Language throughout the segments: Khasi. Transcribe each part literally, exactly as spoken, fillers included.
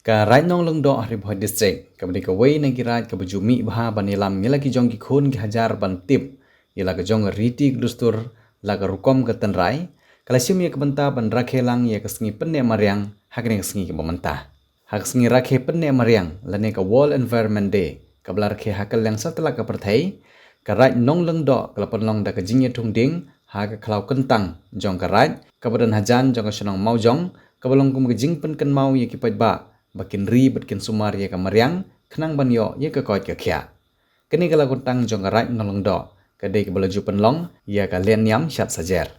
Ka Raid Nonglyngdoh ha Ri Bhoi District kaba dei kawei na ki raid kaba ju mih bha ban ïalam ïa la ki jong ki khun ki hajar ban tip ïa la ka jong ka riti ka dustur, la ka rukom ka tynrai, ka la shim ïa ka bynta ban rakhe lang ïa ka sngi pynneh mariang ha kane ka sngi kaba mynta. Ha ka sngi rakhe pynneh mariang lane ka World Environment Day kaba la rakhe ha ka liang satlak ka pyrthei, ka Raid Nonglyngdoh ka la pynlong da ka jingïathung dieng ha ka khlaw kyntang jong ka raid kaba don hajan jong ka shnong Mawjong, kaba long kum ka jingpynkynmaw ïa ki paidbah ba kin ri bad kin sumar ïa ka mariang khnang ban ïoh ïa ka koit ka khiah. Kane ka la kyntang jong ka Raid Nonglyngdoh ka dei kaba la ju pynlong ïa ka lehniam shad sajer.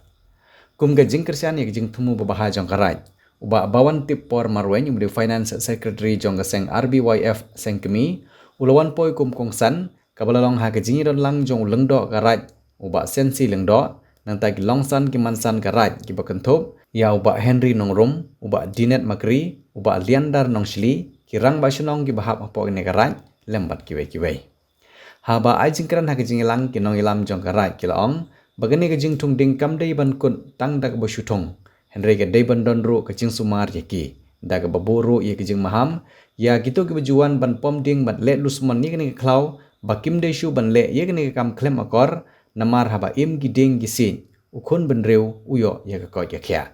Kum ka jingkyrshan ïa ka jingthmu babha jong ka raid, u Bah Bawantip Por Marwein, uba dei Finance Secretary jong ka seng R B Y F Sengkmie, u la wan poi kum kongsan kaba la long ha ka jingïadon lang jong u Lyngdoh ka raid, u Bah Sensi Lyngdoh, nangta ki longsan ki mansan ka raid kiba kynthup ïa u Bah Henry Nongrum, u Bah Dinet Makri, u Bah Liandar Nongshli, ki rangbah shnong kiba hap hapoh kane ka raid lem bad kiwei kiwei. Haba ai jingkren ha ka jingïalang, ki nongïalam jong ka raid ki la ong ba kane ka jingthung dieng kam dei ban kut tang da kaba shu thung, hynrei ka dei ban don ruh ka jingsumar ïa ki da kaba buh ruh ïa ka jingmaham ïa kito kiba ju wan ban pom dieng bad leh lusmon ïa kane ka khlaw ba kim dei shuh ban leh ïa kane ka kam khlem akor, namar haba im ki dieng ki siej, u khun bynriew u ïoh ïa ka koit ka khiah.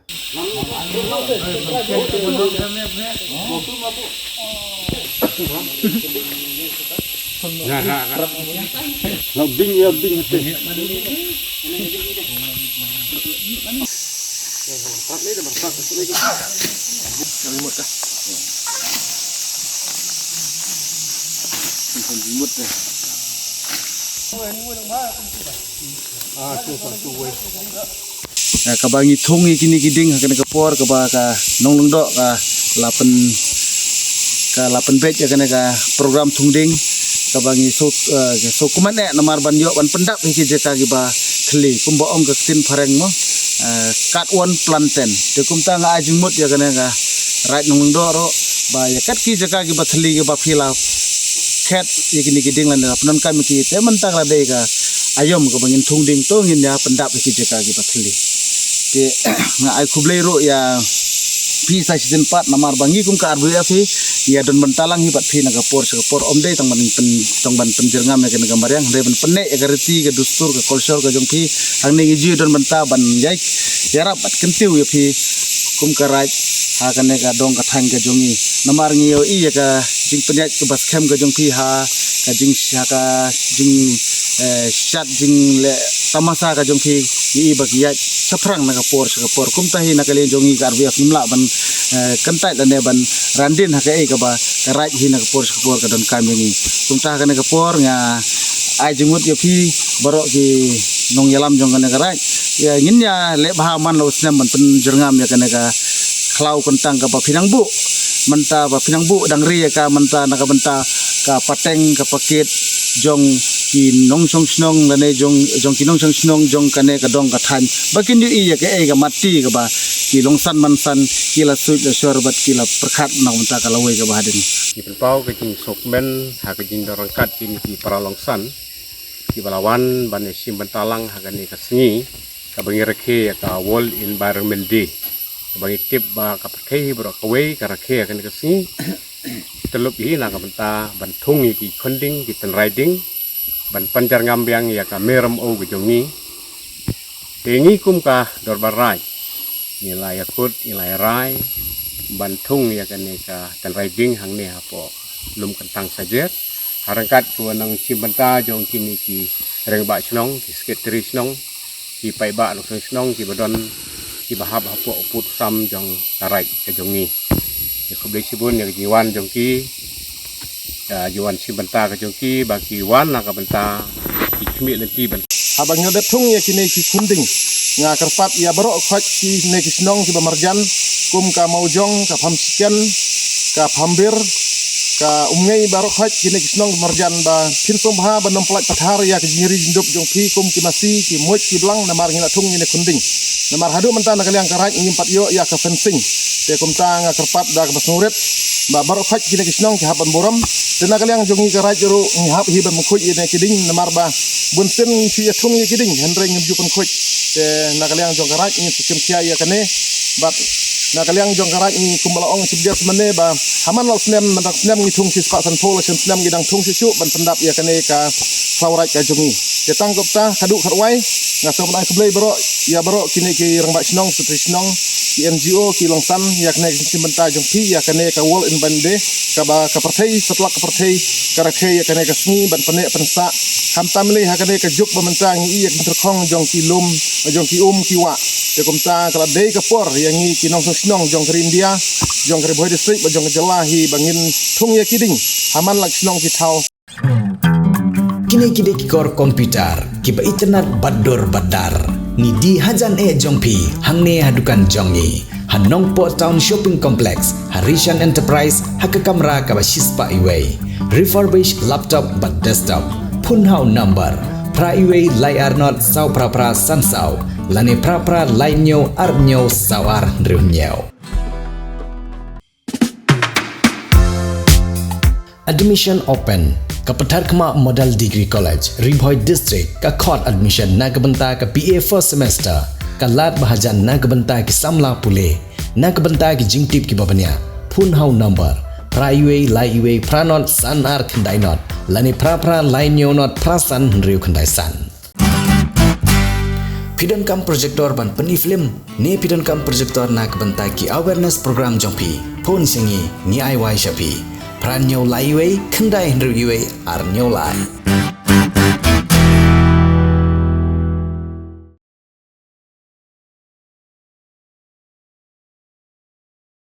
Ah, kaba ngi thung ïa kine ki dieng ha kane ka por kaba ka Nonglyngdoh ka la pyn, ka la pynbeit ïa kane ka program thung dieng, kaba ngi sngewkmen eh namar ban ïoh ban pyndap ïa ki jaka kiba thylli kumba ong ka ktien phareng mo, cut one plant ten. Te kumta nga ai jingmut ïa kane ka Raid Nonglyngdoh ruh ba ïa kat ki jaka kiba thylli kiba phi la khet ïa kine ki dieng lane la pyndonkam ïa ki, te mynta ka la dei ka aïom kaba ngin thung dieng to ngin ïa pyndap ïa ki jaka kiba thylli. Te nga ai khublei ruh ïa phi sa shisien pat namar ba ngi kum ka R B F hi ngi ïa don bynta lang hi bad phi na ka por sha ka por, ym dei tang ban pyn, tang ban pynjyrngam ïa kane ka mariang, hynrei ban pynneh ïa ka riti ka dustur ka culture ka jong phi. Hangne ngi ju don bynta ban ïai ïarap bad kyntiew ïa phi kum ka raid ha kane ka dong ka thaiñ ka jong ngi. Namar ngi ïohi ïa ka jingpynïaid kaba skhem ka jong phi ha ka jing, ha ka jing, eh, shad jingleh tamasa ka jong phi, ngi i ba ki ïaid shaphrang na ka por sha ka por. Kumta hi na ka liang jong ngi ka R B F ngim lah ban, eh, kyntait lane ban randien ha kaei kaba ka raid hi na ka por sha ka por ka donkam ïa ngi. Kumta ha kane ka por nga ai jingmut ïa phi baroh ki nongïalam jong kane ka raid. Ïa ngin ïa leh bha man la u snem ban pynjyrngam ïa kane ka khlaw kyntang kaba phi nang buh. Mynta ba phi nang buh dang ri ïa ka mynta na ka bynta ka pateng ka pakit jong ki nongshong shnong lane jong, jong ki nongshong shnong jong kane ka dong ka thaiñ ba kin ïohi ïa kaei ka mati kaba ki longsan mansan ki la suit la shor bad ki la pyrkhat na ka bynta ka lawei kaba hadien. Ngi pynpaw ka jingsngewkmen ha ka jingdon ryngkat kine ki para longsan kiba la wan ban ïashim bynta lang ha kane ka sngi kaba ngi rakhe ïa ka World Environment Day. Kaba ngi tip ba ka pyrthei hi baroh kawei ka rakhe ïa kane ka sngi. Te lop hi na ka bynta ban thung ïa ki khun dieng ki tynrai dieng ban pynjyrngam biang ïa ka mei rymaw ka jong ngi. Te ngi kum ka dorbar raid ngi la ïakut ngi la ïarai ban thung ïa kane ka tynrai dieng hangne hapoh lum kyntang Sajer. Ha ryngkat ka nongshim bynta jong kine ki rangbah shnong, ki sekretari shnong, ki paidbah nongshong shnong kiba don kiba hap hapoh u pud u sam jong ka raid ka jong ngi. Ïa khublei shibun ïa ka jingwan jong ki, ïa ka jingwan shim bynta ka jong ki ba ki wan na ka bynta ki khmih lynti bynta. Haba ngi la dep thung ïa kine ki khun dieng nga kyrpad ïa baroh khoit kine ki shnong kiba marjan kum ka Mawjong, ka Phamshiken, ka Phambir, ka Umngei, baroh khoit kine ki shnong marjan ba phin sngewbha ban ym pyllait pathar ïa ka jingri jingdup jong phi kum ki masi ki muid ki blang namar ngi la thung ïa kine khun dieng. Namar haduh mynta na ka liang ka raid ngim pat ïoh ïa ka fencing. Te kumta nga kyrpad da kaba sngewrit ba baroh khoit kine ki shnong ki hap ban burom. Te na ka liang jong ngi ka raid ruh ngi hap hi ban pynkhuid ïa kine ki dieng namar ba bunsien ngi shu ïathung ïa ki dieng hynrei ngim ju pynkhuid. Te na ka liang jong ka raid ngin sa shim khia ïa kane bad Na ka liang jong ka raid ngi kumba la ong shibjia symne ba ha man la snem, man dang snem ngi thung shispah sanphew, la snem snem ngi dang thung shisha ban pyndap ïa kane ka khlaw raid ka jong ngi. Te tang kumta ka duk ka rwai, nga sngewbha ban ai khublei baroh ïa baroh kine ki rangbah shnong, secretary shnong, ki N G O, ki longsan ïa kane ka jingshim bynta jong phi ïa kane ka World Environment Day, kaba ka pyrthei satlak ka pyrthei ka rakhe ïa kane ka sngi ban pynneh pynsah. Khamtam lei ha kane ka juk ba mynta ngi ïa ki tyrkhong jong ki lum, jong ki um ki wah. Te kumta ka la dei ka por ïa ngi ki nongshong shnong jong ka ri India, jong ka ri Bhoi District, ba jong ka jylla hi ba ngin thung ïa ki ding ha man la ki shnong ki thaw. Kine ki dei ki kor computer kiba itynnad bad dur bad dar. Ngi die hajan eh jong phi hangne ha dukan jong ngi ha Nongpoh Town Shopping Complex, ha Rishan Enterprise, ha ka kamra kaba shispah iwei. Refurbish laptop bad desktop. Phone ha u number phra iwei lai ar not saw phra phra san saw lane phra phra lai hynñiew ar hynñiew saw ar hynriew hynñiew. Admission open. Ka Patharkhmah Model Degree College, Ri Bhoi District, ka khot admission na ka bynta ka B A first semester. Ka lad ba hajan na ka bynta ki samla pule. Na ka bynta ki jingtip kiba bniah, phone ha u number phra iwei lai iwei phra not san ar khyndai not lane phra phra lai hynñiew not phra san hynriew khyndai san. Phi donkam projector ban pyni film ne phi donkam projector na ka bynta ki awareness program jong phi? Phone sha ngi, ngi ai wai sha phi. Phra hynñiew lai iwei khyndai hynriew iwei ar hynñiew lai.